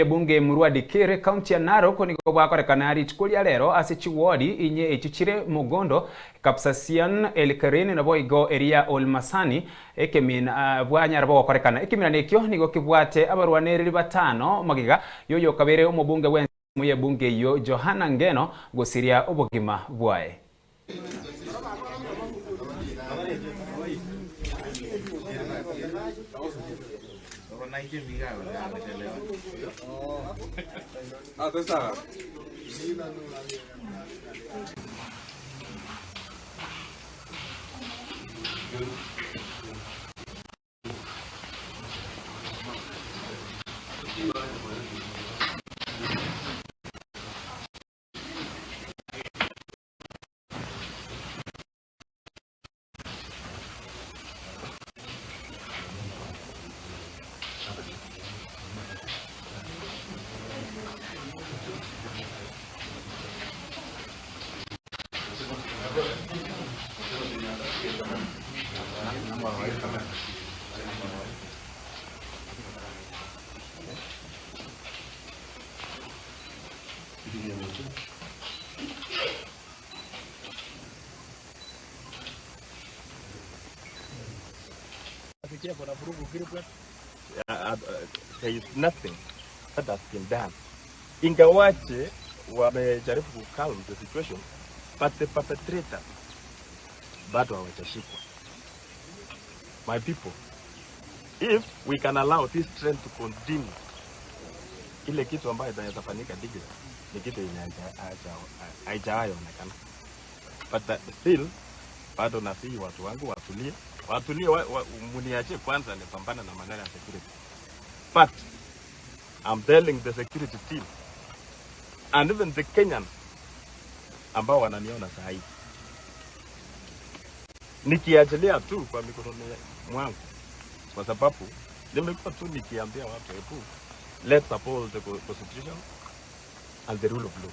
Bunge Murua Dikirr kaunti ya Narok nigo bwakorekana rituko ria rero ase chiwodi inye echichire Mugondo, Kapsasian, Elkerin nabo igo eria Olmasani ekemina bwanyara bogokorekana ekemina nekio nigo kibwate abarwanereri batano magiga yoyo kabere omobunge bwense bunge yo Johana Ngeno gosiria obogima bwaye. There is nothing that has been done. Ingawache wamejaribu ku calm the situation, but the perpetrator bado hawajashikwa. My people, if we can allow this trend to continue, ile kitu ambayo inaweza fanyika Dikirr ni kitu yenye haijawahi onekana. But still bado nasihi watu wangu watulie, watulie, muniachie kwanza nipambane na maneno ya security. But I'm telling the security team and even the Kenyans ambao wananiona saa hii, nikiachilia tu kwa mikono mwangu, kwa sababu nimekuwa tu nikiambia watu, hebu let's uphold the constitution and the rule of law.